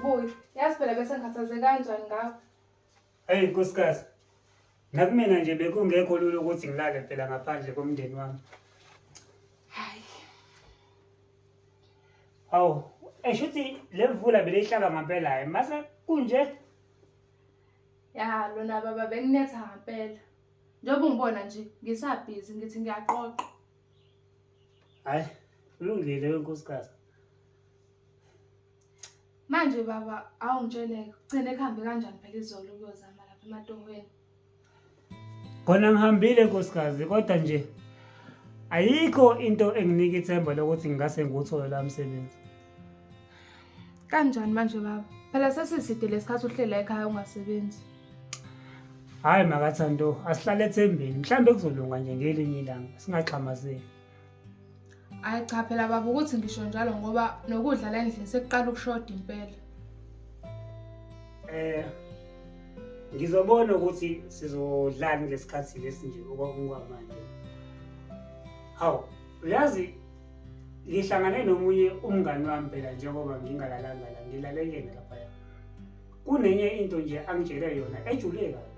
ubuye. Yazi phela bese ngikhathazeke kanjani ngawe. Hey nkosikazi. Nakumina nje bekungekho lula ukuthi ngilale phela ngaphandle komndeni wami. Hayi. Hawu, esho ukuthi le mvula beliyihlaba ngampela hayi mase kunje. Ya lona baba bekunetha ngampela. Njengoba ungibona nje ngisabhizi ngithi ngiyaqoqa. Hayi, kulungile wenkosikazi. Manje baba awungitsheleke ugcine kuhambe kanjani phela izolo ukuyozama lapha ematohweni. Khona ngihambile nkosikazi kodwa nje ayikho into enginika ithemba lokuthi ngingase ngiwuthole la msebenzi. Kanjani manje baba? Phela sesiside lesikhathi uhlela ekhaya ungasebenzi. Hhayi makaThando, asihlale ethembeni. Mhlawumbe kuzolunga nje ngelinye ilanga, singaxhamazeli. Hayi cha phela baba ukuthi ngisho njalo ngoba nokudla la endlini sekuqala ukushoda impela. Eh ngizobona ukuthi sizodlani kulesikhathi lesi nje okwamanje. Hawu, uyazi ngihlangane nomunye umngani wami phela njengoba ngingalalanga la ngilale kuyena laphaya. Kunenye into nje angitshele yona ejule kabi.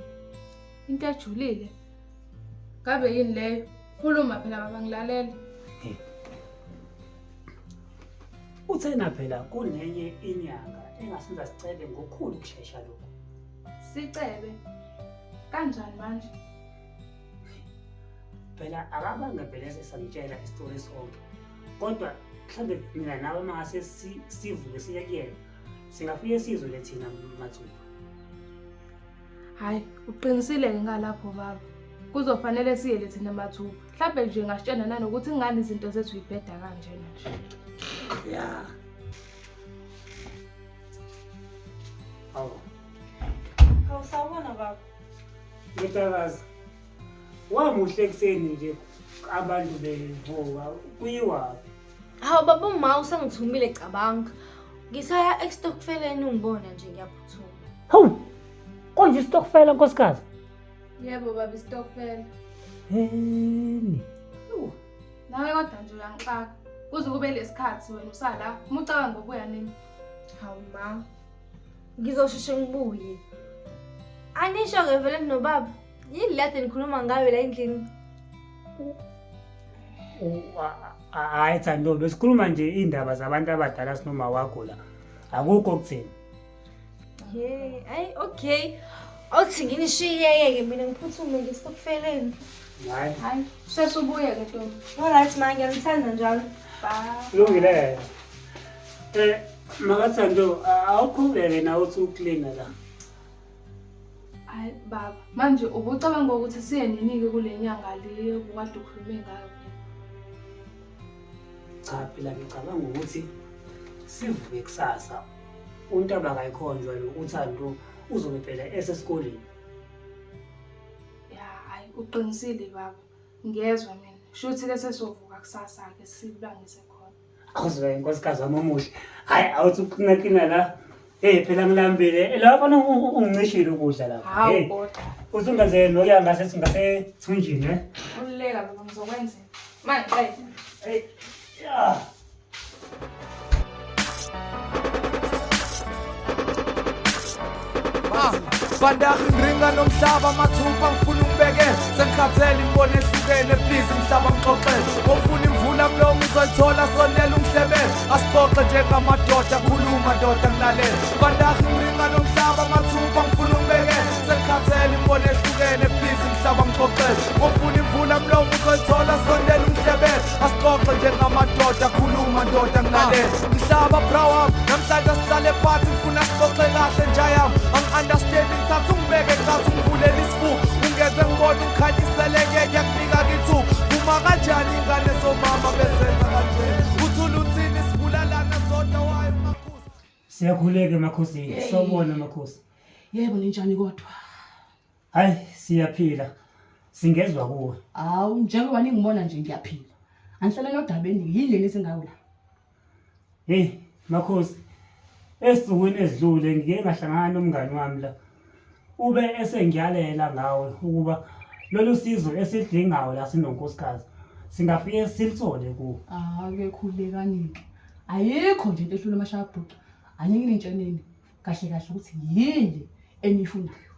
Into ejulile. Ngabe yini leyo? Khuluma phela baba ngilalele. Uthena phela kunenye inyanga engasenza sicebe ngokukhulu ukushesha lokhu. Sicebe. Kanjani manje? Phela akabange phela esesangitshela isitori sonke. Kodwa mhlawumbe mina nawe mangase sivuke siye kuyena singafike sizwe le thina mathupha. Hayi, uqinisile-ke ngalapho baba. Kuzofanele siyele thina mathupha. Mhlawumbe nje ngasitshena nanokuthi ingani izinto zethu yibheda kanjena nje. Ya. Hawu. Hawu sawubona baba. Ndodakazi. Wamuhle ekuseni nje abantu bevuka kuyiwaphi? Hawu baba uma usengithumile cabanga. Ngisaya estokfeleni ungibona nje ngiyaphuthuma. Hawu! Konje isitokfela nkosikazi? Yebo baba isitokfela. Heni. Nawe kodwa nje uyangixaka. Kuze kube lesikhathi wena usala, uma ucabanga ngokubuya nini? Hawu ma. Ngizosheshe ngibuye. Anisho-ke vele nobaba. Yini le kade nikhuluma ngayo la endlini? Hayi Thando, besikhuluma nje iy'ndaba zabantu abadala sinoma wakho la. Akukho okutheni. Hey, ayi okay. Awuthi nginishiyeke-ke mina ngiphuthume nje esitokfeleni. Hayi. Hayi, sheshe ubuye ke ntombi. Alright ma, ngiyanithanda njalo. Bye. Kulungile. Eh, makaThando, awuqhubeke nawe uthi uklina la. Hayi baba, manje ubucabanga ukuthi siye nini-ke kule nyanga le obukade ukhulume ngayo? Cha phela ngicabanga ukuthi sivuke kusasa. Untaba kayikhonjwa lo uThando uzobe phela esesikoleni. Ya, hayi uqinisile baba. Ngiyezwa mina. Shuthi-ke sesovuka kusasa-ke sibangise khona. Awuzwa inkosikazi wami omuhle. Hayi awuthi uqina la. Hey phela ngilambile. La fana ungincishile ukudla lapha. Hawu Hey. kodwa. Usungenzele nokuya ngase ngasethunjini eh. Ululeka baba ngizokwenzela. Manje qeda. Hey. Yeah. Vandag ngiringa nomhlaba mathupha ngifuna ungibeke sengikhathele imibono ehlukene please mhlaba ngixoxele ofuna imvula mlomo uzoyithola sonela ungihlebele asixoxe njengamadoda khuluma ndoda ngilalele Vandag ngiringa nomhlaba mathupha ngifuna ungibeke sengikhathele imibono ehlukene please mhlaba ngixoxele ofuna imvula mlomo uzoyithola sondela ungihlebele asixoxe njengamadoda khuluma ndoda ngilalele mhlaba bra wam namhlanje asihlale phansi ngifuna sixoxe kahle njayam angi-understand ngithatha ungibeke cathi ungivulele isifuba ungenze ngibone ungikhanyiseleke kuyakunika kithuba vuma kanjani ingane zomama bezenza kanje uthula uthini sibulalana sodwa wayo makhosi Siyakhuleka emakhosini. Sawubona makhosi. Yebo ninjani kodwa? Hayi siyaphila. Singezwa kuwe. Hawu njengoba ningibona nje ngiyaphila. Anihlale nodabeni yini leli esingawo la? Hey makhosi. Ezinsukwini ezidlule ngike ngahlangana nomngani wami la. Ube esengiyalela ngawe ukuba lolu sizo esidingayo la sinonkosikazi singafike silithole kuwe. Ake khulekani-ke. Ayikho nje into ehlula amashayabhuqa. Anike nintsheneni. kahle kahle ukuthi yini eniyifunayo.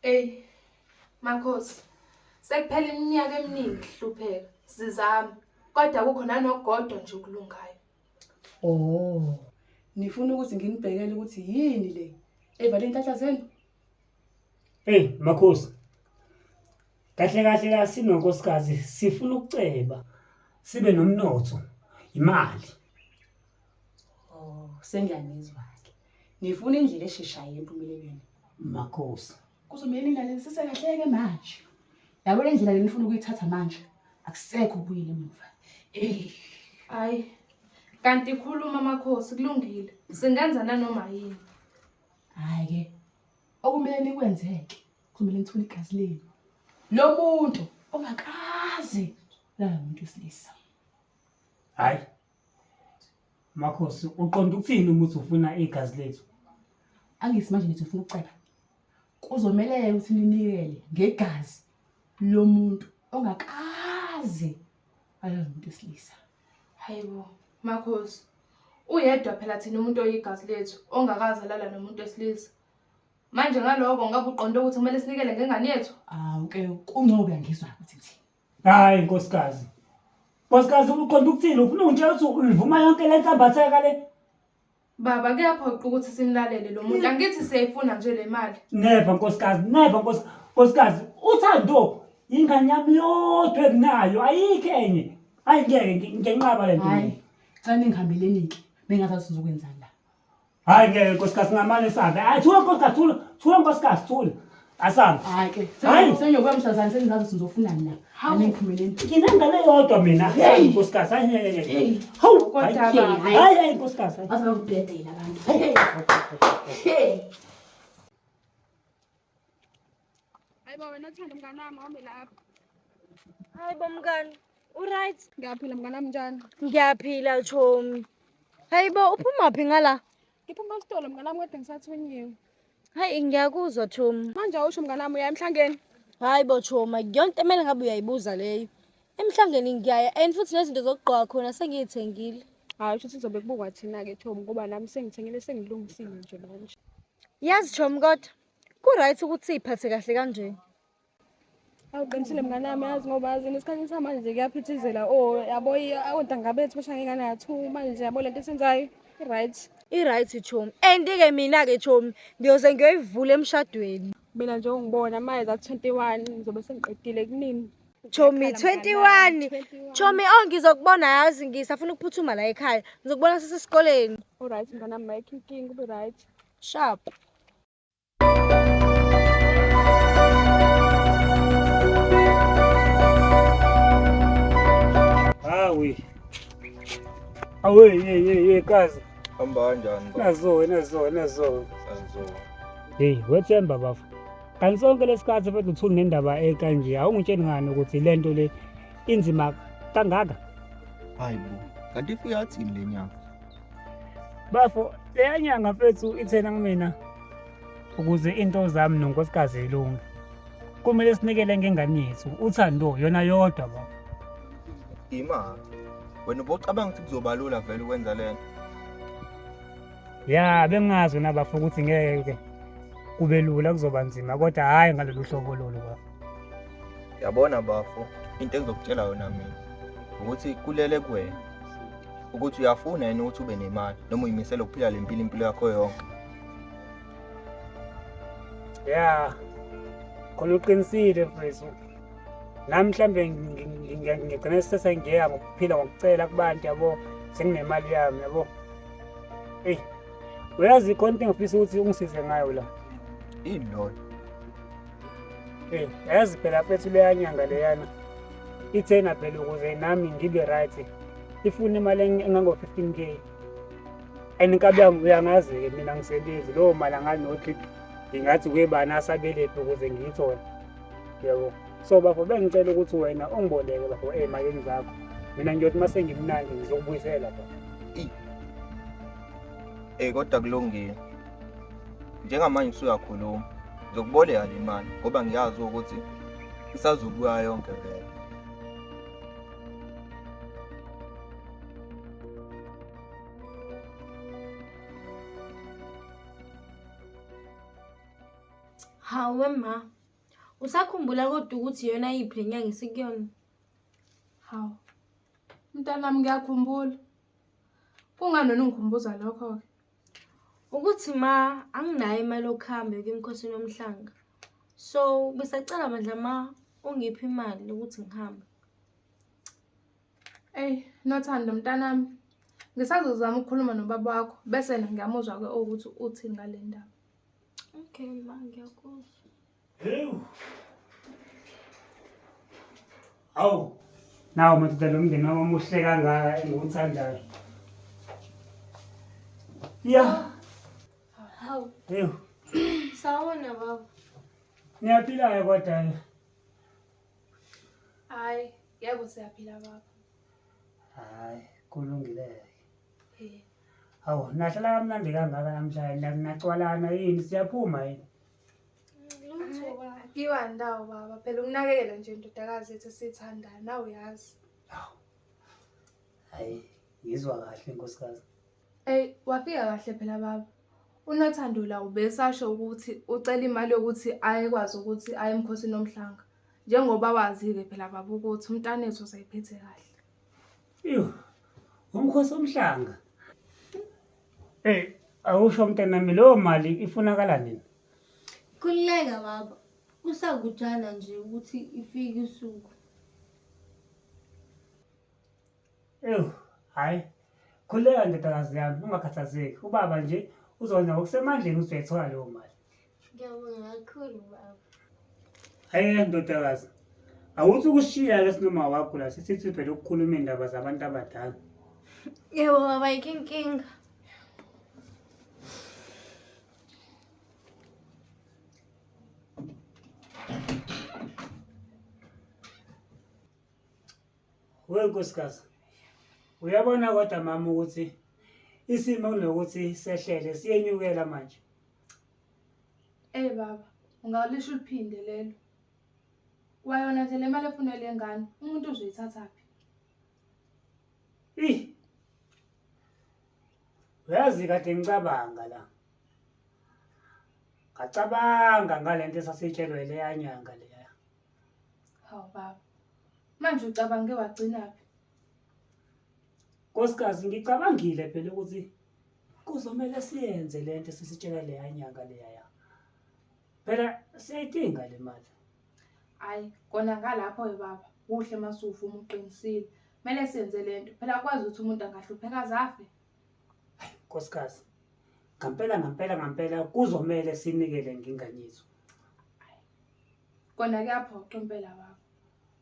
Eyi, makhosi, sekuphela iminyaka eminingi hlupheka, sizama, kodwa akukho nanokukodwa nje okulungayo. Oh, nifuna ukuthi nginibhekele ukuthi yini le evale inhlanhla zenu? Hey makhosi. Kahle kahle la sinonkosikazi sifuna ukuceba sibe nomnotho imali. Oh, sengiyanizwa-ke. Nifuna indlela esheshayo empumelelweni. Makhosi. Kuzomele nilalelisise kahle-ke manje. Yabo le ndlela le nifuna ukuyithatha manje, akusekho ukubuyela emuva. Eyi, hayi. Kanti khuluma makhosi kulungile. Singenza nanoma yini. Hhayi-ke, okumele nikwenzeke, kuzomele nithole igazi lenu. Lo muntu ongakaze lala nomuntu wesilisa. Hayi. Makhosi, uqonda ukuthini uma uthi ufuna igazi lethu? Angithi manje nithi ufuna ukuceba. Kuzomele ukuthi ninikele ngegazi lomuntu ongakaze alala nomuntu wesilisa. Hayibo, Makhosi. Uyedwa phela thina umuntu oyigazi lethu ongakaze alala nomuntu wesilisa. Manje ngaloko ngabe uqonde ukuthi kumele sinikele ngengane yethu? Awu ke kungcono uyangizwa ukuthi ngithini. Hayi nkosikazi. Nkosikazi uqonda ukuthini? Ufuna ungitshela ukuthi uyivuma yonke le nsambatheka le? Baba kuyaphoqa ukuthi simlalele lo muntu. Angithi siyayifuna nje le mali. Never nkosikazi, never nkosikazi. Uthando ingane yami yodwa enginayo, ayikho enye. Hayi ngeke ngiyanqaba le nto. Hayi, cela ningihambeleni-ke bengazazi sizokwenzani la. Hayi ngeke nkosikazi ngamane sabe. Hayi thula nkosikazi thula, thula nkosikazi thula. Asambe. Hayi ke, Hayi. sengiyobuya mhlazane sengizazi ukuthi ngizofunani la. Aningiphumeleni. Nginengane yodwa mina. Hayi nkosikazi, hayi ngeke ngeke. Hawu, Kodwa hayi baba. hayi hayi nkosikazi. hayi. Baze bangibhedela abantu. Hey. Hey. Hayibo wena Thando mngani wami awume lapha. Hayibo mngani, u-right? Ngiyaphila mngani wami njani? Ngiyaphila chomi. Hayibo uphuma phi ngala? Ngiphuma esitolo mngani wami kade ngisathunyiwe. Hayi ngiyakuzwa chomi. Manje awusho mngani wami uya emhlangeni? Hayibo chomi, yonke emele ngabe uyayibuza leyo. Emhlangeni ngiyaya and futhi nezinto zokugqoka khona sengiyithengile. Hayi usho ukuthi kuzobe kubukwa thina-ke chomi ngoba nami sengithengile sengilungisile nje manje. Yazi chomi kodwa ku-right ukuthi siy'phathe kahle kanje. Awuqinisile mngani wami yazi ngoba yazi esikhathini samanje nje kuyaphithizela oh yabo ontanga bethu bashaya ngengane ya-two manje yabo lento esenzayo i-right. I-right chomi. And-ke mina-ke chomi ngiyoze ngiyoyivula emshadweni. Mina nje ungibona manje za-21 ngizobe sengiqedile kunini. Chomi Ngiyakhala mngani wami, 21. 21. Chomi oh ngizokubona yazi ngisafuna ukuphuthuma la ekhaya. Ngizokubona sisesikoleni. Alright mngani wami ayikho inkinga ube right. Sharp. Hawi. Awe hey hey hey kazi. Hamba kanjani baba? Nazo nazo nazo. Sanzo. Hey, wethemba bafo. Kanti sonke lesikhathi mfethu uthuli nendaba ekanje awungitsheli ngani ukuthi lento le inzima kangaka? Hayi bo. Kanti ifike yathini le nyanga? Bafo, leya nyanga mfethu ithena kumina ukuze into zami nonkosikazi ilunge. Kumele sinikele ngengane yethu, uthando yona yodwa bafo. Imali. Wena ubocabanga ukuthi kuzoba lula vele ukwenza lento. Ya, bengingazi wena bafo ukuthi ngeke kube lula kuzoba nzima kodwa hhayi ngalolu hlobo lolu bafo. Yabona bafo, into engizokutshela yona mina ukuthi kulele kuwena ukuthi uyafuna yini ukuthi ube nemali noma uyimisele ukuphila le mpilo impilo yakho yonke. Ya, khona uqinisile mfethu. Nami mhlambe ngigcine sesengiya ngokuphila ngokucela kubantu yabo, senginemali yami yabo. Eyi, uyazi khona into engifisa ukuthi ungisize ngayo la. Yini loyo? Eh, yazi phela mfethu leya nyanga leyana ithena phela ukuze nami ngibe right ifuna imali engango-15 k and inkabi yami uyangazi-ke mina ngisebenzi lowo mali anganothi ngingathi kwebani asabelephi ukuze ngiyithole yabo so bafo bengicela ukuthi wena ungiboleke bafo ey'malini zakho mina ngiyothi uma sengimnandi ngizokubuyisela bafo. Eh kodwa kulungile. Njengamanje usuyakhuluma. Ngizokuboleka le mali ngoba ngiyazi ukuthi isazobuya yonke vele. Hawe ma, usakhumbula kodwa ukuthi iyona yiphi le nyanga esikuyona? Hawu. Mntanami ngiyakhumbula. Kungani wena ungikhumbuza lokho-ke? Ukuthi ma anginayo imali yokuhamba yokuya emkhosini womhlanga. So besacela bandla ma ungiphe imali yokuthi ngihambe. Eyi, Nothando mntanami, ngisazozama ukukhuluma nobaba wakho bese yena ngiyamuzwa-ke ukuthi uthini ngale ndaba. Okay ma, ngiyakuzwa. Hewu. Hawu. Nawu madoda lo mndeni wami omuhle kangaka engiwuthandayo. Ya. Hawu. Hewu. Sawubona baba. Niyaphila-ke kodwa. Hhayi, yebo siyaphila baba. Hhayi, kulungile-ke. Eh. Hawu, nahlala kamnandi kangaka namhlanje, nacwalana yini, siyaphuma yini? Lutho baba. Akiwa ndawo baba, phela ukunakekela nje indodakazi yethu esiyithandayo, nawe uyazi. Hawu. Hayi, ngizwa kahle nkosikazi. Eyi, wafika kahle phela baba. UNothando la ubesasho ukuthi ucela imali yokuthi ayekwazi ukuthi aye emkhosini womhlanga. Njengoba wazi-ke phela baba ukuthi umntanethu usayiphethe kahle. Ew, umkhosi womhlanga. Ey, awusho mntanami leyo mali ifunakala nini? Khululeka baba. Kusakujana nje ukuthi ifike usuku. Ew, hhayi. Khululeka ndodakazi yami, ungakhathazeki. Ubaba nje uzokwenza ngokusemandleni ukuthi uyayithola leyo mali. Ngiyabonga kakhulu baba. Hhayi ndodakazi, awuthi ukushiya-ke sinoma wakho la sisithi phela ukukhuluma iy'ndaba zabantu abadala. Yebo baba, ayikho inkinga. We nkosikazi, uyabona kodwa mama ukuthi isimo kunokuthi sehlele siyenyukela manje. Ey baba, ungalisho uliphinde lelo. Kwayona nje le mali efunwa le ngane, umuntu uzoyithathaphi? Ih. Uyazi kade ngicabanga la. Ngacabanga ngalento esasitshelwe leya nyanga leya. Hawu baba. Manje ucabange wagcinaphi? Nkosikazi, ngicabangile phela ukuthi kuzomele siyenze lento esisitshela leya nyanga leya. Phela siyayidinga le mali. Hayi, kona ngalapho-ke baba, kuhle masuvuma uqinisile. Kumele senze lento. Phela akwazi ukuthi umuntu angahlupheka aze afe. Hayi, nkosikazi, ngampela ngampela ngampela kuzomele sinikele ngenganyethu. Kona kuyaphoqa impela baba.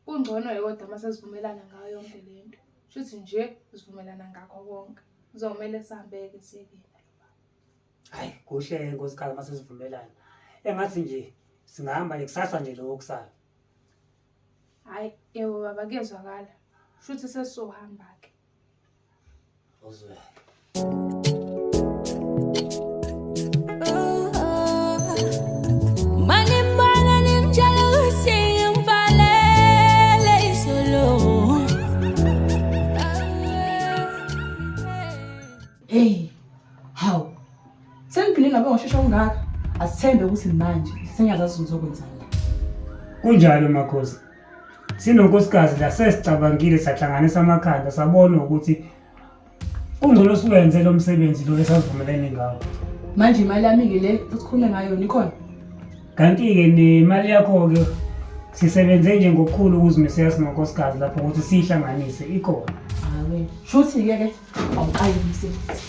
Kungcono-ke kodwa uma sesivumelana ngayo yonke le nto. Shuthi nje sivumelana ngakho konke. Kuzomele sihambe-ke siye kuyena lo baba. Hayi, kuhle-ke nkosikazi uma sesivumelana. Engathi nje singahamba nje kusasa nje lokho okusayo. Hhayi, yebo baba kuyezwakala. Shuthi sesizohamba-ke. Uzwe. Hey, hawu. Seniphinde ngabe ngoshesha kungaka. Asithembe ukuthi manje sengiyazazi ngizokwenzani. Kunjalo makhosi. Sinonkosikazi la sesicabangile sahlanganisa amakhanda sabona ukuthi kungcono siwenze lo msebenzi lo esasivumelene ngawo. Manje imali yami-ke le esikhulume ngayo nikhona? Kanti-ke nemali yakho-ke sisebenze nje ngokukhulu ukuzimisela sinonkosikazi lapho ukuthi siyihlanganise ikhona. Hawe. Shuthi-ke ke awuqali umsebenzi.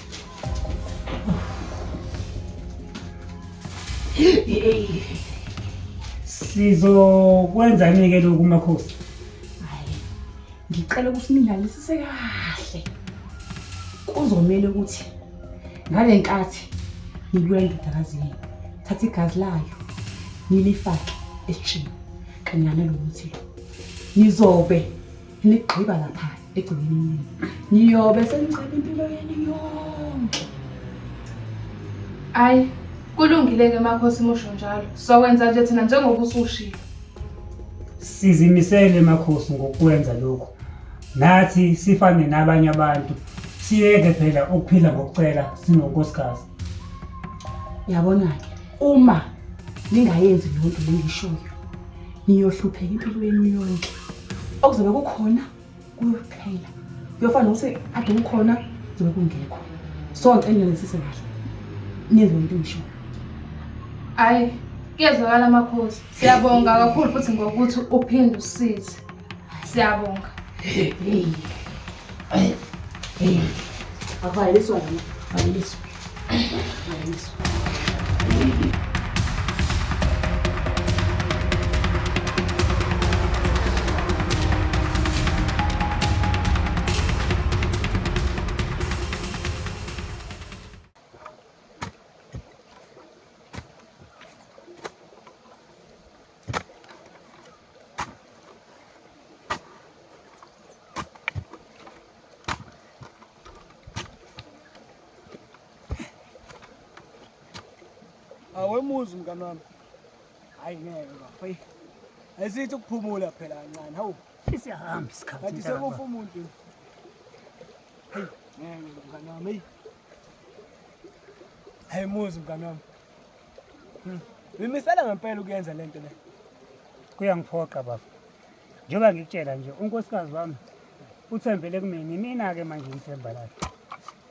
Sizokwenzani-ke lokhu makhosi? Hayi. Ngicela ukuthi ningalisise kahle. Kuzomele ukuthi ngale nkathi nibulala indodakazi yenu, thatha igazi layo nilifake esitsheni kanye nalo muthi lo. Nizobe nigqiba lapha egcekeni lenu. Niyobe seniceba impilo yenu yonke. Ayi, kulungile-ke makhosi musho njalo. Sokwenza nje thina njengoba usushilo. Sizimisele makhosi ngokwenza lokhu. Nathi sifane nabanye abantu. Siyeke phela ukuphila ngokucela sinonkosikazi. Yabona-ke uma Ningayenzi leyo nto le ngishoyo. Niyohlupheka impilo yenu yonke. Okuzobe kukhona kuyophela. Kuyofana nokuthi kade kukhona kuzobe kungekho. So ngicela nilalelisise kahle. Niyenze le nto engishoyo. Hayi, kuyezwakala makhosi. Siyabonga kakhulu futhi ngokuthi uphinde usize. Siyabonga. Hey. Hey. Hey. Avaleliswa yena. Valeliswa. Valeliswa. Awemuzi mngani wami. Hayi ngeke bafo. Hey. Asithi ukuphumula phela kancane. Hawu. Siyahamba isikhathi. Kanti sekufa umuntu. Hey, ngeke mngani wami. Hey. Hayi muzi mngani wami. Uyimisela ngempela ukuyenza lento le. Kuyangiphoqa baba. Njengoba ngikutshela nje unkosikazi wami uthembele kumina, imina-ke manje ngithemba lakhe.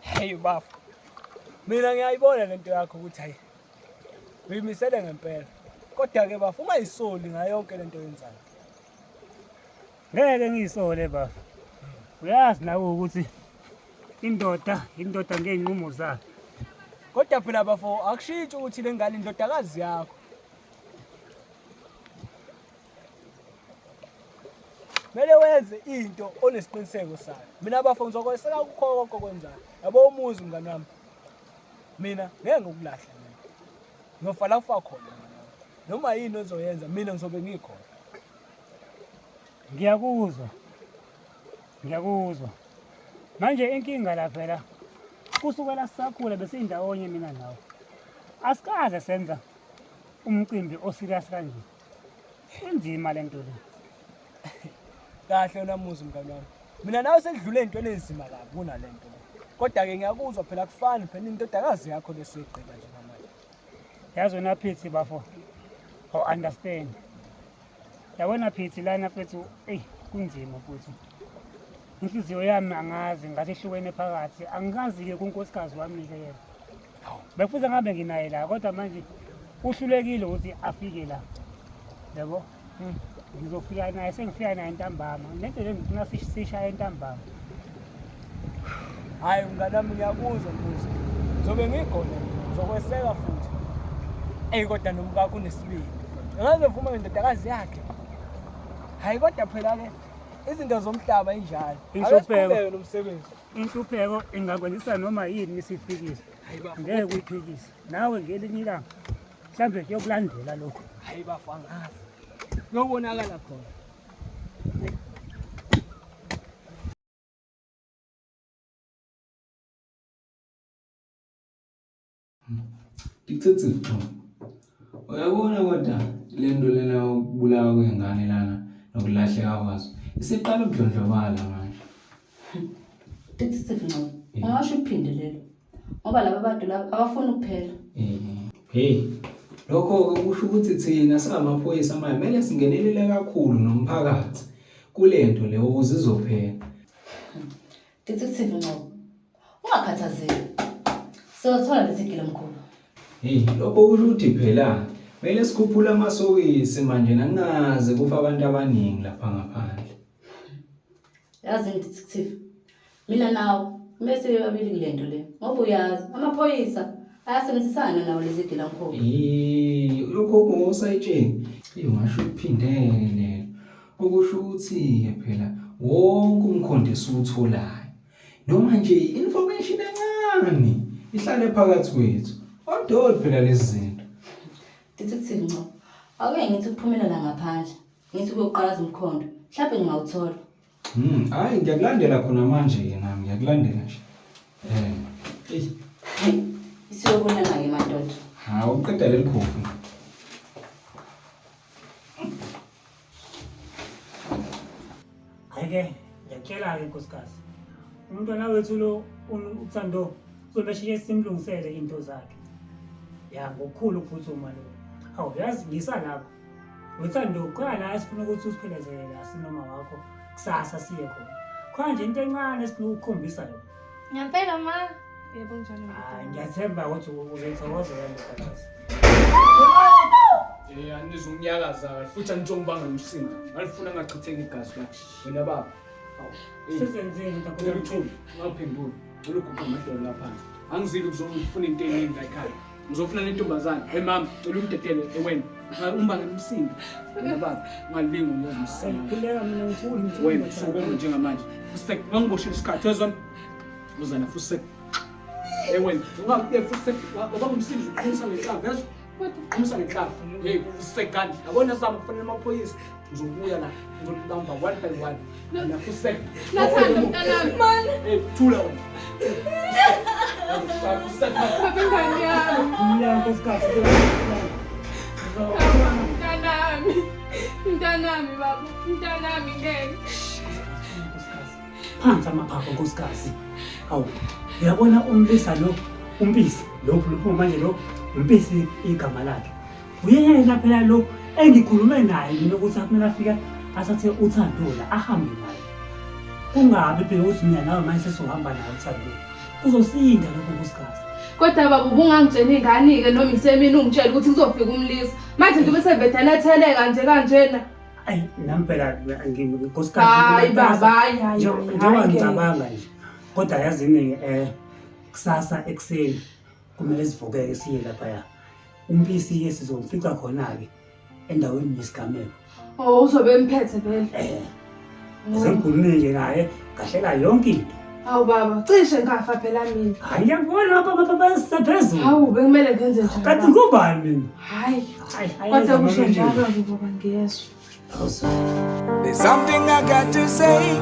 Hey bafo. Mina ngiyayibona lento yakho ukuthi hayi. Uyimisele ngempela. Kodwa ke bafo ungayisoli ngayo yonke lento oyenzayo. Ngeke ngiyisole bafo. Uyazi nawe ukuthi indoda indoda ngey'nqumo zayo. Kodwa phela bafo akushintshi ukuthi le ngane indodakazi yakho. Kumele wenze into onesiqiniseko sayo. Mina bafo ngizokweseka kukho konke okwenzayo. Yabo umuzi mngani wami. Mina ngeke ngikulahle mina. Ngiyofa la ufa khona mngani wami. Noma yini ozoyenza mina ngizobe ngikhona. Ngiyakuzwa. Ngiyakuzwa. Manje inkinga la phela kusukela sisakhula besindawonye mina nawe. Asikaze senza umcimbi oserious kanje. Inzima le nto le. Kahle wena muzi mngani wami. Mina nawe sekudlule entweni enzima kabi kunale nto le. Kodwa-ke ngiyakuzwa phela kufani phela indodakazi yakho lesuyigqiba njengamanje. Yazi wena Phithi bafo. Awu understand. Yabona Phithi lana mfethu, eyi kunzima futhi. Inhliziyo yami angazi ngathi ihlukene phakathi. Angikazi-ke kunkosikazi wami-ke yena. Bekufuze ngabe nginaye la kodwa manje uhlulekile ukuthi afike la. Yabo? Ngizofika naye sengifika naye ntambama. Lento le ngifuna sishaye ntambama. Hhayi mngani wami ngiyakuzwa mbuzo. Ngizobe ngikhona mina, ngizokweseka futhi. Eyi kodwa nomkakho unesibindi. Engaze vume ngendodakazi yakhe. Hhayi kodwa phela-ke izinto zomhlaba injalo. Ake Inhlupheko. siqhubeke nomsebenzi. Inhlupheko ingakwenzisa noma yini isifikile. Hayi bafo. Ngeke uyiphikise. Nawe ngelinye ilanga mhlawumbe kuyokulandela lokho. Hayi bafo angazi. Kuyobonakala khona. Detective Xho, uyabona kodwa le nto lena yokubulawa kwey'ngane lana nokulahleka kwazo isiqala ukudlondlobala manje. Detective Ngcobo, ungasho uphinde lelo ngoba laba bantu laba abafuni ukuphela. Hey, lokho-ke kusho ukuthi thina singamaphoyisa manje kumele singenelele kakhulu nomphakathi kule nto le ukuze izophela. Detective Ngcobo, Ungakhathazeki. Siyothola lesi gila mkhulu. Hey, lokho kusho ukuthi phela kumele sikhuphule amasokisi manje nangaze kufa abantu abaningi lapha ngaphandle. Yazi detective. Mina nawe kumele sibe babili kule nto le. Ngoba uyazi amaphoyisa ayasebenzisana nawo lezi gila mkhulu. Eh, lokho kungosayitsheni. Hey, ungasho ukuphindele. Okusho ukuthi phela wonke umkhondo esiwutholayo noma nje i-information encane ihlale phakathi kwethu odoti phela lezi zinto Detective Ngco, ake ngithi ukuphumela la ngaphandle. Ngithi ukuyoqalaza umkhondo. Mhlawumbe ngingawuthola. Hayi ngiyakulandela khona manje ke nami ngiyakulandela nje. Eh. Eyi, Isiyobonana-ke madoda. hawu uqeda leli khofi. Hhayi-ke ngiyakutshela-ke nkosikazi, umntwana wethu lo uThando kuzomele sheshe simlungisele into zakhe. Ya ngokukhulu ukuphuthuma lokho. Hawu yazi ngisalapho. Uthando khona la esifuna ukuthi usiphelezele la sinoma wakho kusasa siye khona. Khona nje into encane esifuna ukukhombisa yona. Ngempela ma. Yebo njalo. Hayi ngiyathemba ukuthi uzoyithokozela ndodakazi. Eh anizumnyakaza kahle futhi anitshongibanga nomsindo. Ngalifuna ngachitheka igazi la. Wena baba. Sesenzeni Cela uthule, ungaphenduli. Cela uguqe amadolo la phansi. Angizile ukuzofuna into eningi la ekhaya. Ngizofuna nentombazane. Hey mama, cela umdedele ewena. Umbange umsindo. Wena baba, ungalingi ungenza umsindo. Khuleka mina ngithuli ngithuli. Wena sukuma njengamanje. Fusek, ungangiboshela isikhathi wezona. Uzana fusek. Hey wena, ungabe fusek, wabanga umsindo uqhumisa ngenhlamvu yezwa. Qhumisa ngenhlamvu. Hey fusek kani. Yabona sami kufanele amaphoyisa. Ngizobuya la, ngizokubamba one by one. Wena fusek. Nathando mntanami. Man. Hey thula wena. Fusek. Baba ingane yami. Khuleka nkosikazi. Mntanami. Mntanami baba. Mntanami ngeke. Phansi amaphaphu nkosikazi. Hawu uyabona umlisa lo umpisi lo lokhu manje lo umpisi igama lakhe. Uyena phela lo engikhulume naye mina ukuthi akumele afike athathe uthando la ahambe naye. Kungabi phela ukuthi mina nawe manje sesizohamba naye uthando. Kuzosinda lokho nkosikazi. Kodwa baba ubungangitshela ingane-ke noma isemini ungitshela ukuthi kuzofika umlisa. Manje nje bese vedana etheleka nje kanjena. Ayi nami phela nkosikazi. Hayi baba, hayi hayi. Njengoba ngicabanga nje. Kodwa yazini kusasa ekuseni kumele sivukeke siye laphaya. Umpisi ke sizomfica khona-ke endaweni yesigameko. Oh uzobe emphethe vele. Sengikhulume nje naye ngahlela yonke into. Hawu baba, cishe ngafa phela mina. Hayi ngiyakubona baba baba sisephezulu. Hawu bekumele ngenze njani? Kanti ngubani mina? Hayi. Kodwa kusho njalo-ke baba ngiyezwa. There's something I got to say,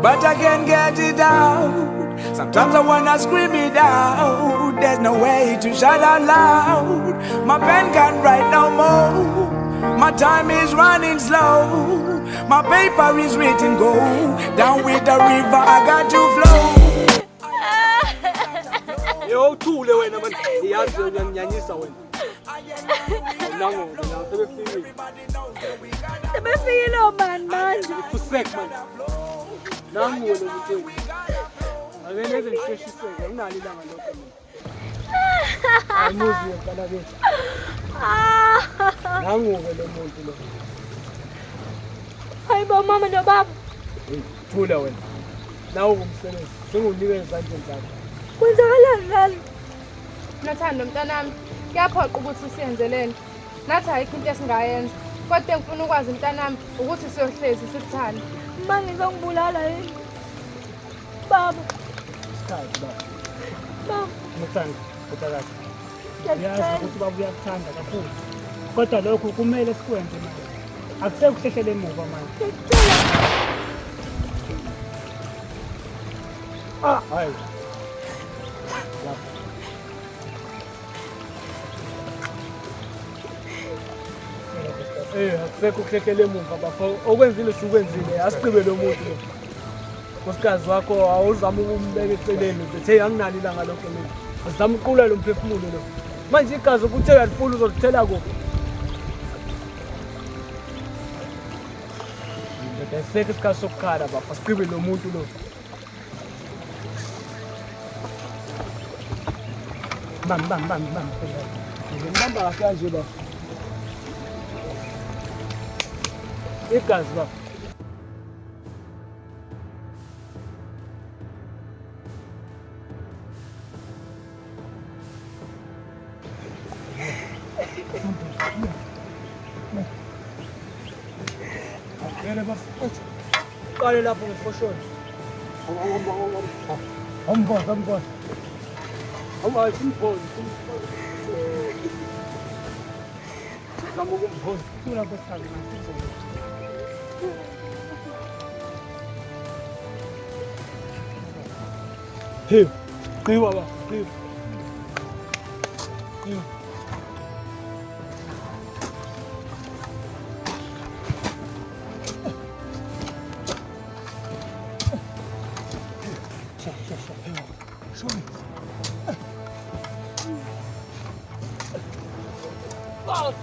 but I can't get it out. Sometimes I wanna scream it out. There's no way to shout out loud. My pen can't write no more. My time is running slow. My paper is written gold. Down with the river, I got to flow. Yo uthule wena man. Iyazi uyanginyanyisa wena. Nango la sebefikile. Sebefikile obani manje? Fusek man. Nangu lo muntu. Ake neze ngisheshiseke nginalo ilanga lokho mina. Ayimuzi mfana bethu. Nangu ke lo muntu lo. Hayibo mama nobaba. Thula wena. Nawu umsebenzi. Sengiwunika ezandleni zakho. Kwenzakalani lana? Nothando mntanami, kuyaphoqa ukuthi usiyenze lento. Nathi ayikho into esingayenza. Kodwa engifuna ukwazi mntanami ukuthi siyohlezi sikuthanda. Ma ngizongibulala yini? Baba. Isikhathi baba. Baba. Nothando, ndodakazi. Uyazi ukuthi baba uyakuthanda kakhulu. Kodwa lokhu kumele sikwenze manje. Akusekuhlehlele emuva manje. Ah, hayi. Akusekho ukuhlehlele emuva bafo. Okwenzile usukwenzile, asiqibe lo muntu lo. Nkosikazi wakho awuzama ukumbeka eceleni uthi hey anginalo ilanga lokho mina. Azama ukuqula lo mphefumulo lo. Manje igazi ukuthi uyalifuna uzolithela kuphi? Ndoda asekho isikhathi sokukhala bafo, asiqibe lo muntu lo. Bam bam bam bam. Ngimbamba kahle kanje bafo. Igazi bafo. Vele bafo. Qale lapho ngefosholo. Awumboza, awumboza. Awumbhozi. Zama ukumbhoza. Thula nkosikazi. Hey, qhiba baba, qhiba. Qhiba.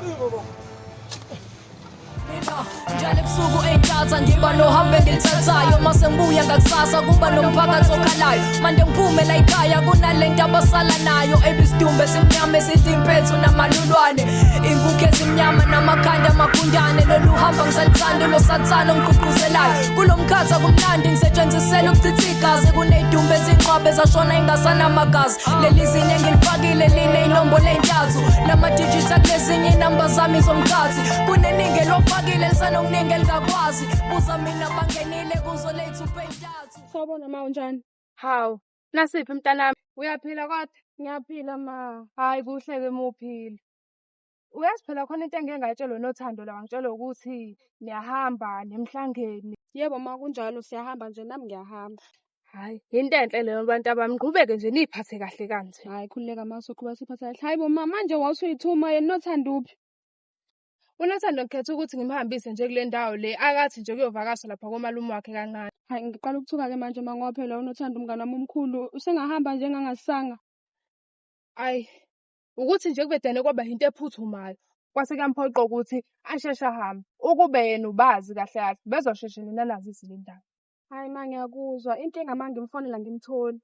Ucingo bo. Njalo ebusuku ey'ntatha ngiba nohambo engilithathayo mase ngibuya ngakusasa kuba nomphakathi okhalayo mande ngiphume la ekhaya kunalento abasala nayo ebisidumbe esimnyama esithi impethu namalulwane inkukhu ezimnyama namakhanda amagundane lolu hamba ngisalithanda lo sathane ongigqugquzelayo kulo mkhathi akumnandi ngisetshenzisela ukuchitha igazi kuney'dumbe ezinqwabe zashona ingasanamagazi leli zinye engilifakile liney'nombolo ey'ntathu namadijitha kulezinye iy'namba zami zomkhathi kuneningi elofakile lisanokuningi elingakwazi buza mina bangenile kuzo ley'thupha ey'ntathu. Sawubona ma, unjani? Hawu, nasiphi mntanami? Uyaphila kodwa? Ngiyaphila ma. Hhayi kuhle-ke uma uphila. Uyazi phela khona into engike ngayitshelwa uNothando la, wangitshela ukuthi niyahamba nemhlangeni. Yebo ma, kunjalo siyahamba nje nami ngiyahamba. Hhayi, into enhle leyo bantu abami, niqhubeke nje niy'phathe kahle kanje. Hhayi khululeka ma, soqhubeka siphathe kahle. Hhayi bo ma, manje wawusuyithuma yena uNothando uphi? UNothando ngikhethe ukuthi ngimhambise nje kule ndawo le, akathi nje kuyovakasha lapha komalume wakhe kancane. Hhayi ngiqala ukuthuka-ke manje ma ngoba phela uNothando umngane wami omkhulu usengahamba nje engangasanga. Ayi, ukuthi nje kubedane kwaba yinto ephuthumayo. Kwase kuyamphoqa ukuthi asheshe ahambe. Ukube yena ubazi kahle kahle, bezosheshe nina anazise le ndaba. Hhayi ma ngiyakuzwa, inkinga ma ngimfonela ngimtholi.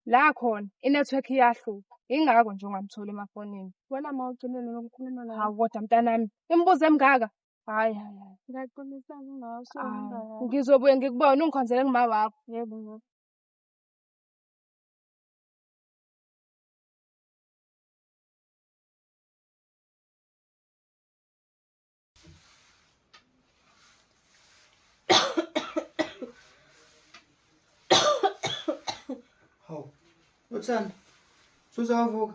La khona inethiwekhi iyahlupha, yingakho nje ungamtholi emafonini. Wena ma ugcinile nokukhuluma naye. Hawu kodwa mntanami, imibuzo emingaka? Hhayi hhayi hhayi. Ngiyaqiniseka ngawe usuhamba kahle. Ngizobuye ngikubone ungikhonzele kuma wakho. Yebo ma. Hawu. Uthanda. Suzavuka.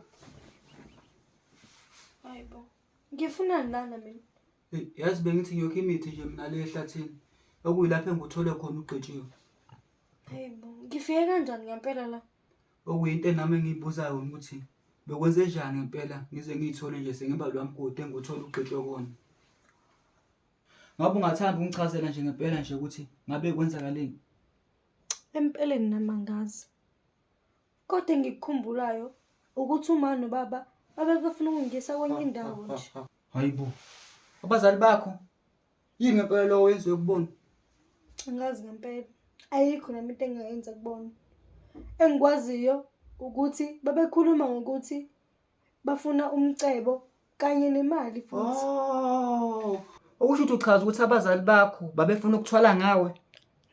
Hayibo. Ngifunani lana mina? Hey, yazi bengithi ngiyokha imithi nje mina le ehlathini. Okuyilapho engikuthole khona ugqitshiwe. Hayibo. Ngifike kanjani ngempela la? Okuyinto nami engiyibuzayo ukuthi bekwenze njani ngempela ngize ngiyithole nje sengiba lo mgodi enguthola ugqitshwe kona. Ngabe ungathanda ukungichazela nje ngempela nje ukuthi ngabe kwenzakaleni? Empeleni nami angazi. Kodwa engikukhumbulayo ukuthi uma nobaba babebefuna ukungiyisa kwenye indawo nje. Hayibo. Abazali bakho yini ngempela lowo wenziwe kubona? Angazi ngempela. Ayikho nami into engingayenza kubona. Engikwaziyo ukuthi babekhuluma ngokuthi bafuna umcebo kanye nemali futhi. Oh. Okusho ukuthi uchaza ukuthi abazali bakho babefuna ukuthwala ngawe.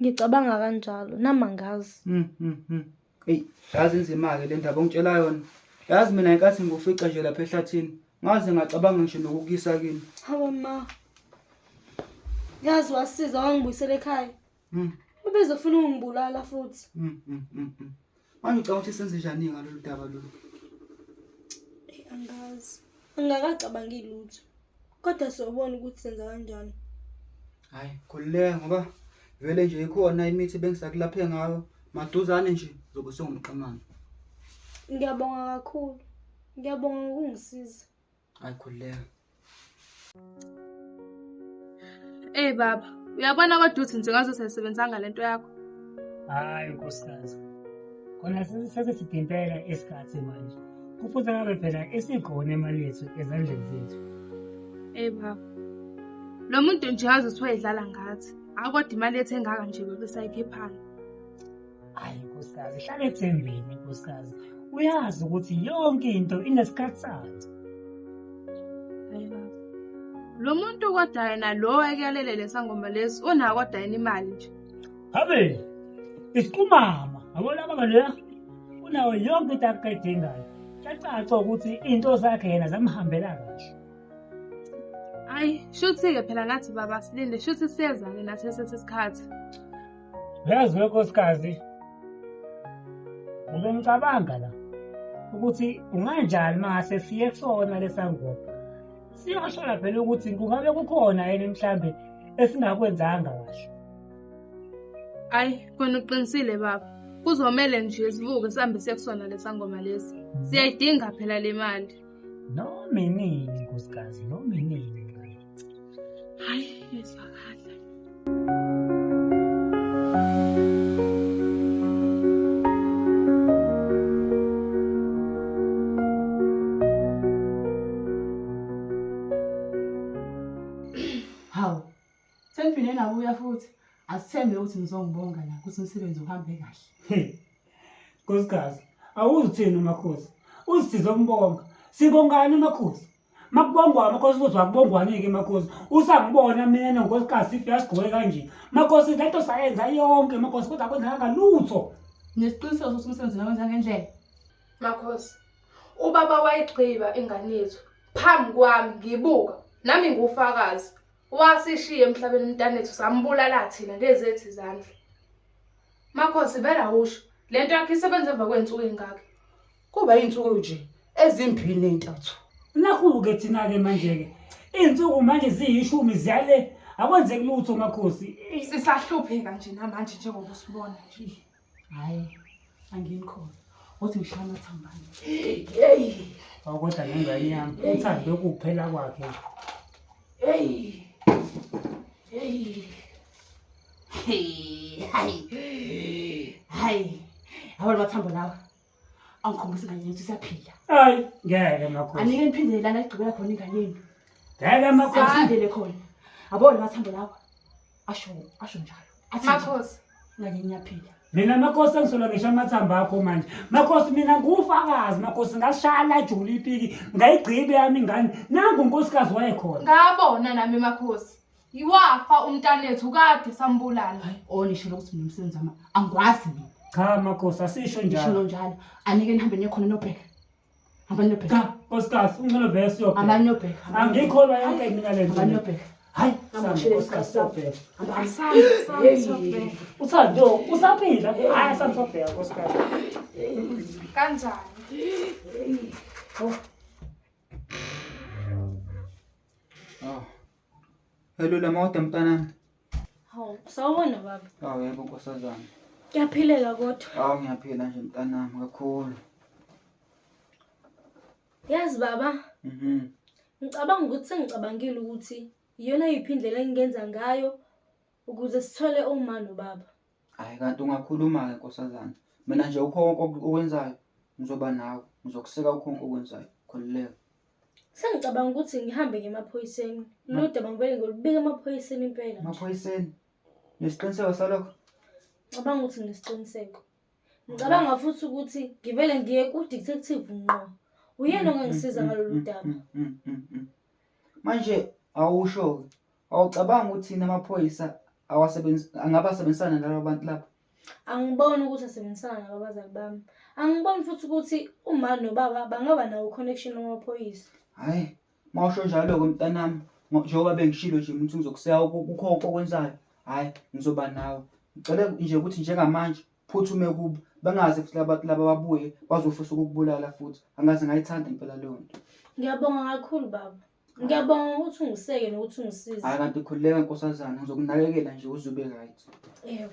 Ngicabanga kanjalo, nami angazi. Eyi, yazi inzima-ke le ndaba ongitshela yona. Yazi mina ngenkathi ngikufica nje lapha ehlathini, ngaze ngacabanga ngisho nokukuyisa kini. Hawe ma. Yazi wasiza wangibuyisela ekhaya. Babezofuna ukungibulala futhi. Manje ucabanga ukuthi senze njani ngalolu daba lolu? Eyi, angazi. Angikakacabangi lutho. Kodwa sobona ukuthi senza kanjani. Hayi, khululeka ngoba vele nje ikhona imithi bengisakulaphe ngayo. Maduzane nje uzobe usungumqemane. Ngiyabonga kakhulu. Ngiyabonga ngokungisiza. Hayi, khululeka. Ey baba, uyabona kodwa uthi nje ngaze sayisebenzanga lento yakho. Hayi nkosikazi. Kona sesiside impela isikhathi manje. Kufuze ngabe phela isikhona imali yethu ezandleni zethu. Ey baba. Lo muntu nje ngaze uthi wayedlala ngathi. Hayi kodwa imali yethu engaka nje bebesayikhiphana. Hayi nkosikazi, hlala ethembeni nkosikazi. Uyazi ukuthi yonke into inesikhathi sayo. Hayi baba. Lo muntu kodwa yena lo ekuyalele lesangoma lesi unayo kodwa yena imali nje. Habe, isiqumama, yabona baba leya unawo yonke into akayidingayo. Kuyacaca ukuthi into zakhe yena zamhambela kahle. Ayi, shuthi-ke phela nathi baba silinde, shuthi siyeza-ke nathi esethi isikhathi. Uyazi we nkosikazi, ube ngicabanga la ukuthi unganjani uma ngase siye kusona lesangoma. Siyoshola phela ukuthi kungabe kukhona yini mhlambe esingakwenzanga kahle. Ayi, khona uqinisile baba. Kuzomele nje sivuke sihambe siye kusona lesangoma lesi. Siyayidinga phela le mali. Noma inini nkosikazi, noma inini. Hayi, yezwakala. Asithembe ukuthi nizongibonga la ukuthi umsebenzi uhambe kahle. Nkosikazi, awuzuthini umakhosi? Uzithi zombonga. Sibongani makhosi? Makubongwa amakhosi futhi akubongwani-ke makhosi. Usangibona mina nonkosikazi sifika sigqoke kanje. Makhosi lento sayenza yonke makhosi kodwa akwenzekanga lutho. Nesiqiniseko sokuthi umsebenzi nawenza ngendlela. Makhosi, ubaba wayigqiba ingane yethu phambi kwami ngibuka nami ngufakazi. Wasishiya emhlabeni umntanethu sambulala thina ngezethu izandla. Makhosi vele awusho. Le nto yakho isebenza emva kwey'nsuku ey'ngaki? Kuba iy'nsuku nje ezimbili ney'ntathu. Nakhu-ke thina-ke manje-ke iy'nsuku manje ziyishumi ziyale akwenzeki lutho makhosi. Sisahlupheka nje namanje njengoba usibona nje. Hhayi, angini khona. Uthi ngishaya amathambane. Hey! Awu kodwa nengane yami uthando kuphela kwakhe. Hey! Hey! Hey, hayi. Hayi. Yabo lamathambo lawa. Angikhombisa ingane yethu isaphila. Hayi, ngeke makhosi. Anike niphindele lana igqibela khona ingane yenu. Ngeke makhosi. Aphindele khona. Yabo lamathambo lawa. Asho, asho njalo. Athi nje, Makhosi. Ingane yenu iyaphila. Mina makhosi engisola ngisho amathambo akho manje. Makhosi mina ngufakazi makhosi ngashaya lajula ipiki ngayigqiba yami ingane. Nangu unkosikazi wayekhona. Ngabona nami makhosi. Wafa umntanethu kade sambulala. Oh nisho ukuthi mina umsebenzi wami angikwazi mina. Cha makhosi asisho Nisho njalo. njalo. Anike nihambe niye khona nobheka. Hambani niyobheka. Cha nkosikazi ungcono vele siyobheka. Hambani niyobheka. Angikholwa yonke mina le nto. Hambani niyobheka. Hayi, Hamba sambe ushele nkosikazi isikhathi sakho. siyobheka. Asambe, asambe siyobheka. Uthando usaphila? Hayi asambe siyobheka nkosikazi. Kanjani? Oh. Hello Lamoda mntanami. Hawu, sawubona baba. Awu yebo nkosazana. Kuyaphileka kodwa. Awu ngiyaphila nje mntanami kakhulu. Yazi baba, Mhm. ngicabanga ukuthi sengicabangile ukuthi iyona yiphi indlela engingenza ngayo ukuze sithole uma nobaba. Hayi kanti ungakhuluma-ke nkosazana. Mina nje ukho konke okwenzayo ngizoba nawe. Ngizokuseka kukho konke okwenzayo. Khululeka. Sengicabanga ukuthi ngihambe ngiye emaphoyiseni. Lolu daba ngivele ngilubike emaphoyiseni impela nje. Emaphoyiseni? Nesiqiniseko salokho? Ngicabanga ukuthi nginesiqiniseko. Ngicabanga futhi ukuthi ngivele ngiye ku-detective ngqo. Uyena ongangisiza ngalolu daba. Manje awusho-ke, awucabangi ukuthi thina amaphoyisa awasebenzi angabe asebenzisana nalaba bantu laba? Angiboni ukuthi asebenzisana nabo abazali bami. Angiboni futhi ukuthi uma nobaba bangaba nawo connection wamaphoyisa. Hhayi, uma usho njalo-ke mntanami, njengoba bengishilo nje ukuthi ngizokuseka kukho konke okwenzayo, hhayi ngizoba nawe. Ngicela nje ukuthi njengamanje phuthume kubo, bangaze futhi laba bantu laba babuye bazofisa ukukubulala futhi. Angaze ngayithanda impela leyo nto. Ngiyabonga kakhulu baba. Ngiyabonga ukuthi ungiseke nokuthi ungisize. Hhayi kanti khululeka nkosazana, ngizokunakekela nje uze ube right. Yebo.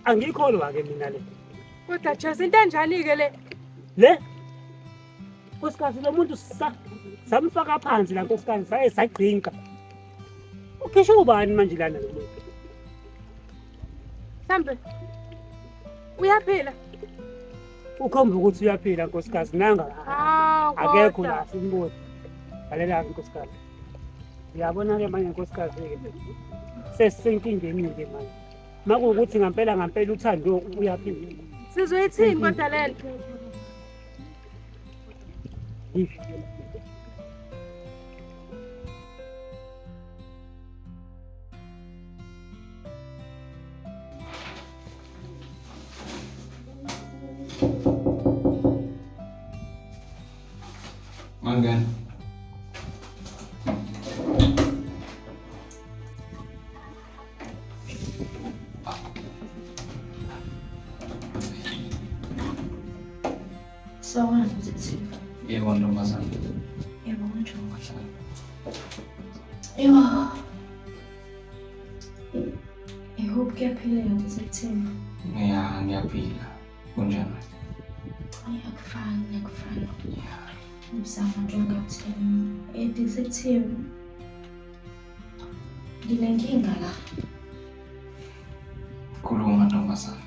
Angikholwa ke mina le. Kodwa Jesu into enjani-ke le? Le nkosikazi lo muntu sa samfaka phansi la nkosikazi saye sagqinka. Ukhishwe ubani manje lana lo muntu? Mhlambe uyaphila. Ukhomba ukuthi uyaphila nkosikazi nanga Hawu akekho kodwa. la simboni. Lalela-ke nkosikazi. Uyabona-ke manje nkosikazi-ke sesisenkingeni-ke manje. Makuwukuthi ngampela ngampela uthando uyaphila. Sizoyithini kodwa le nto? Mangena. Sawubona mfethu. Yebo ntombazane. Yebo kunjani? Yebo. I hope kuyaphileka detective. Ngiya ngiyaphila. Kunjani? Ngiyakufana, ngiyakufana. Ngizama nje ungathini. Eh detective. Nginenkinga la. Khuluma ntombazane.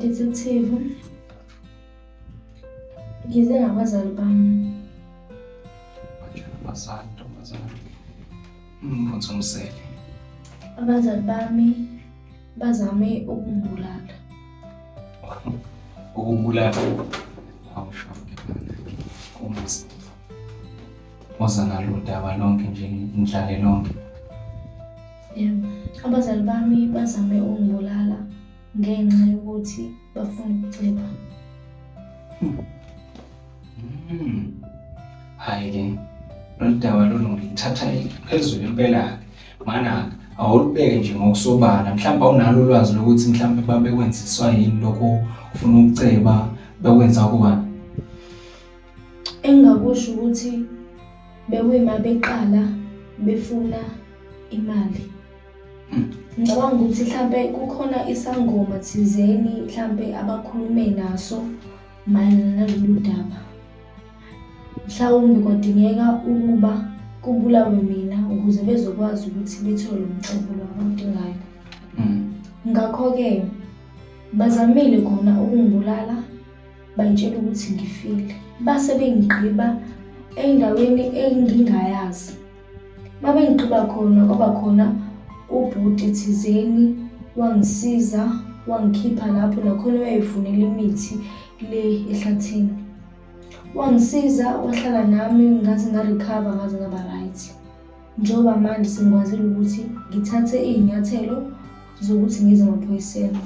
Detective, ngize nabazali bami. Abazali, ntombazane. Umphuthu umsele. Abazali bami bazame ukungibulala. Ukubulala. Awusho ke bana. Kumzi. Woza nalo daba lonke nje ngidlale lonke. Yebo. Abazali bami bazame ukungibulala ngenxa yokuthi bafuna ukuceba. Hhayi ke lolu daba lolu ngilithatha phezulu impela-ke mana awulubeke nje ngokusobala mhlawumbe awunalo ulwazi lokuthi mhlawumbe babekwenziswa yini lokho ufuna ukuceba bekwenza kubani. Engingakusho ukuthi bekuyima beqala befuna imali. Ngicabanga ukuthi mhlampe kukhona isangoma thizeni mhlampe abakhulume naso mayelana nalolu daba. Mhlawumbe kwadingeka ukuba kubulawe mina ukuze bezokwazi ukuthi bethole umcebo lo abawudingayo. Ngakho-ke bazamile khona ukungibulala bayitshela ukuthi ngifile. Base bengigqiba endaweni engingayazi. Babengigqiba khona kwaba khona ubhuti thizeni wangisiza wangikhipha lapho nakhona uyayifunela imithi le ehlathini. Wangisiza wahlala nami ngaze nga-recover ngaze ngaba right. Njengoba manje sengikwazile ukuthi ngithathe iy'nyathelo zokuthi ngize emaphoyiseni.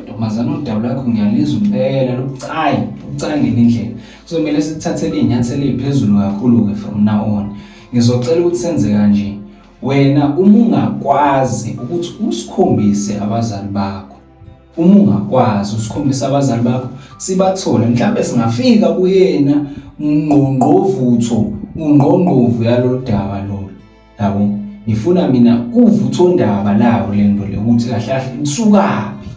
Ntombazane udaba lwakho ngiyalizwa impela lubucayi, lubucayi ngenye indlela. Kuzomele sikuthathele iy'nyathelo ey'phezulu kakhulu-ke from now on. Ngizocela ukuthi senze kanje. Wena uma ungakwazi ukuthi usikhombise abazali bakho, uma ungakwazi usikhombise abazali bakho sibathole, mhlawumbe singafika kuyena ungqongqovutho, ungqongqovu yalolu daba lolu. Yabo, ngifuna mina uvuthondaba lawo le nto le ukuthi kahle kahle isukaphi.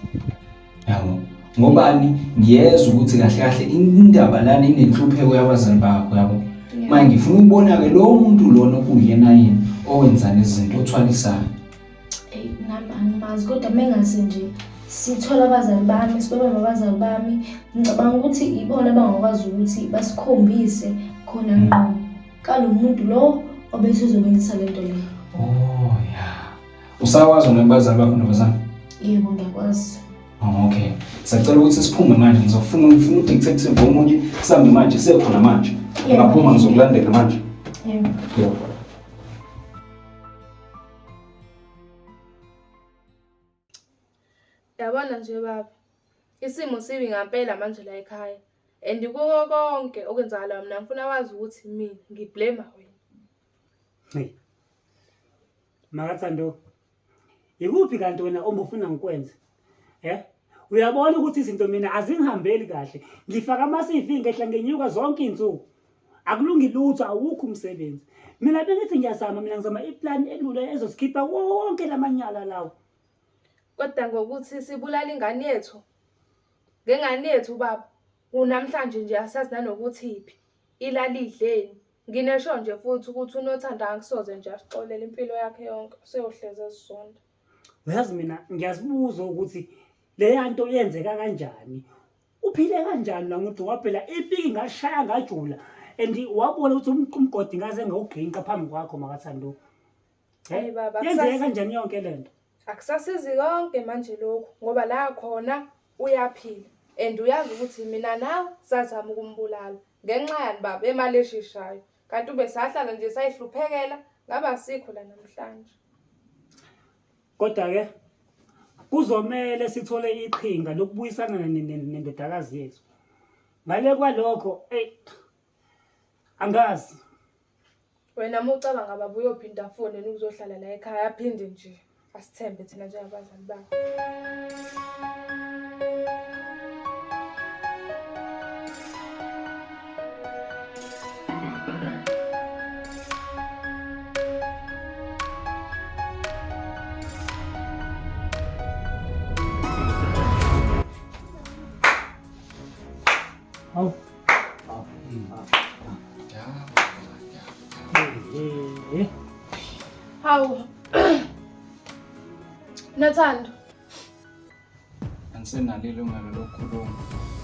Yabo, ngobani ngiyezwa ukuthi kahle kahle indaba lana inenhlupheko yabazali bakho yabo. Manje ngifuna ukubona ke lo muntu lona okuyena yini owenza lezinto othwalisayo. Eyi nami angimazi kodwa mengase nje sithola abazali bami sibabambe abazali bami ngicabanga ukuthi ibona abangakwazi ukuthi basikhombise khona ngqo kalo muntu lo obese uzobenzisa le nto leyo. Oh ya. Usakwazi wena kubazali bakho ntombazane? Yebo ngiyakwazi. Oh, okay. Sacela ukuthi siphume manje ngizofuna ngifuna udetective omunye sihambe manje siye khona manje. Yebo. Ungaphuma ngizokulandela manje. Yebo. Yebo. Yabona nje baba, isimo sibi ngampela manje la ekhaya. And kuko konke okwenzakalayo mina ngifuna wazi ukuthi mina ngiblame wena. Hey. Makathando. Ikuphi kanti wena obufuna ngikwenze? Eh? Uyabona ukuthi izinto mina azingihambeli kahle. Ngifaka ama CV ngehla ngenyuka zonke izinsuku. Akulungi lutho awukho umsebenzi. Mina bengithi ngiyazama mina ngizama iplan elula ezosikhipha wonke lamanyala lawo. Kodwa ngokuthi sibulala ingane yethu. Ngengane yethu baba, unamhlanje nje asazi nanokuthi iphi. Ilala idleni. Nginesho nje futhi ukuthi uNothando akusoze nje asixolele impilo yakhe yonke, useyohlezi esizonda. Uyazi mina ngiyazibuza ukuthi leya nto yenzeka kanjani. Uphile kanjani la muntu ngoba phela ipiki ngashaya ngajula and wabona ukuthi umgodi ngaze ngawugqinqa phambi kwakho makaThando. Hayi baba, Yenzeke kanjani yonke lento? Akusasizi konke manje lokhu ngoba la khona uyaphila and uyazi ukuthi mina nawe sazama ukumbulala ngenxa yani baba emali esheshayo kanti ube sahlala nje sayihluphekela ngabe asikho la namhlanje. Kodwa ke kuzomele sithole iqhinga lokubuyisana nendodakazi yethu. Ngale kwalokho, ey angazi. Wena uma ucabanga baba uyophinda afone yena uzohlala la ekhaya aphinde nje asithembe thina njengabazali bakhe. Hawu. Hawu. Nothando. Anisenalo ilungelo lokukhuluma.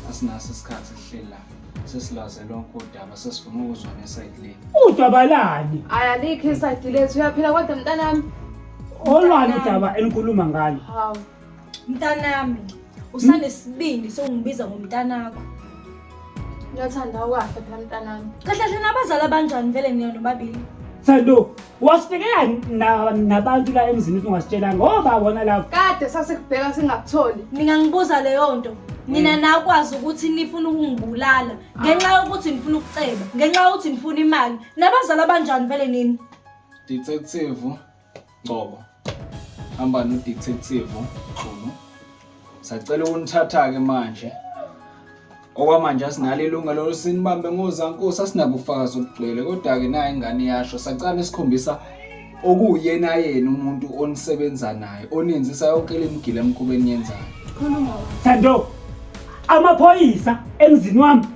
Asinaso isikhathi sihleli la. Sesilaze lonke udaba sesifuna ukuzwa nesayidi lenu. Udaba lani? Hayi alikho isayidi lethu uyaphila kodwa mntanami. Olwani udaba enikhuluma ngalo? Hawu. Mntanami, usanesibindi sokungibiza ngomntanakho. Ngiyathanda ukahle phela mntanami. Kahle kahle nabazali abanjani vele nina nobabili? Thando, wasifikela nabantu la emzini ukuthi ungasitshela ngoba wona lapho. Kade sasikubheka singakutholi. Ningangibuza leyo nto. Nina nakwazi ukuthi nifuna ukungibulala ngenxa yokuthi nifuna ukuceba, ngenxa yokuthi nifuna imali. Nabazali abanjani vele nini? Detective Ngcobo. Hamba no Detective Xulu. Sacela ukunithatha-ke manje. Okwamanje asinalo ilungelo losinibambe ngozankosi asinabufakazi obugcwele kodwa-ke nayo ingane yasho sacala isikhombisa okuwuyena yena umuntu onisebenza naye onenzisa yonke le migila mkhuba eniyenzayo. Thando, amaphoyisa emzini wami.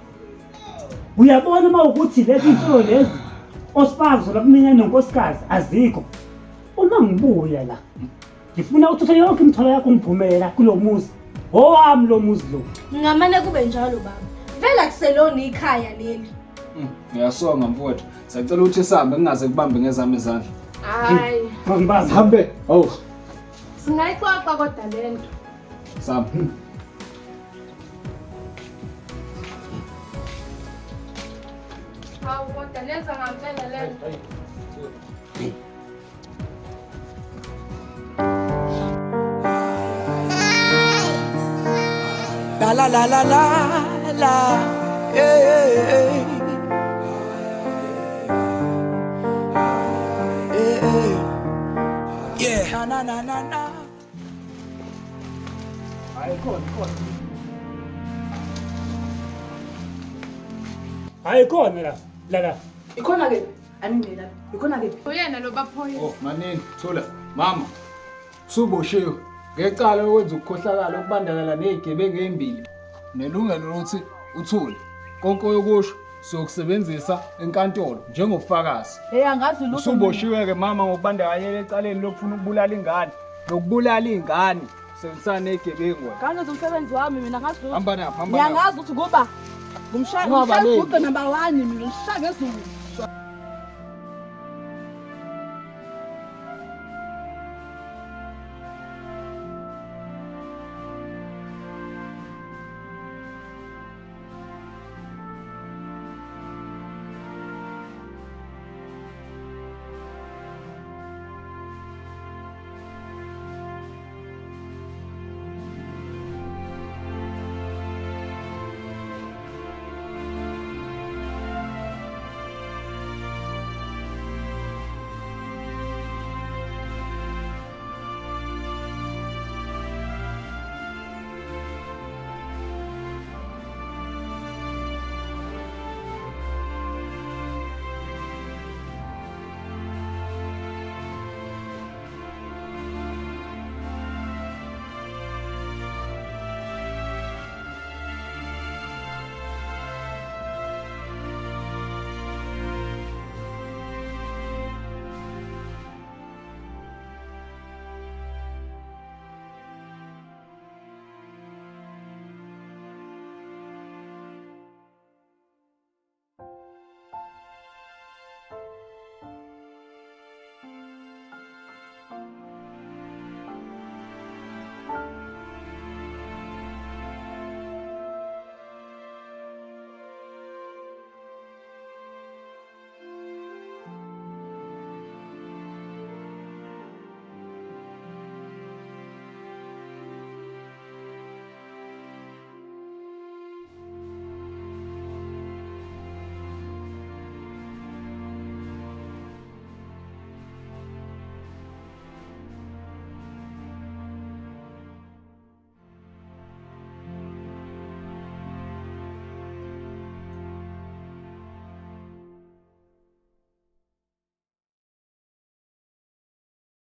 Uyabona uma ukuthi lezi nsolo lezi osifakazo la kumina nonkosikazi azikho. Uma ngibuya la ngifuna uthuthe yonke imithwalo yakho ungiphumela kulo muzi. Owami lo muzi lo. Ngamane kube njalo baba. Vele akuselona ikhaya leli. Ngiyasonga mfowethu. Sacela ukuthi sihambe ngingaze kubambe ngezami izandla. Hayi. Ngibambe. Hambe. Awu. Singayixoxa kodwa lento. Sami. Hawu kodwa lenza ngampela lento. La la la la la la. Yeah, yeah, yeah. Yeah. Na na na na na. Hayi khona khona. Hayi khona la. La la. Ikhona ke aningena. Ikhona ke. Uyena lo baphoyisa. Oh, manini, thula. Mama. Usuboshiwe ngecala lokwenza ukukhohlakala okubandakala nezigebengu ezimbili. Nelungelo lokuthi uthule. Konke oyokusho siyokusebenzisa enkantolo njengobufakazi. Hey angazi lutho. Usuboshiwe ke mama ngokubandakanyela ecaleni lokufuna ukubulala ingane. Nokubulala ingane. Sebenzisana nezigebengu wena. Kangenza umsebenzi wami mina ngazi lutho. Hamba napha, hamba napha. Ngiyangazi ukuthi kuba ngumshaya Ungabaleki. umshaya number 1 mina ngishaya ngezulu.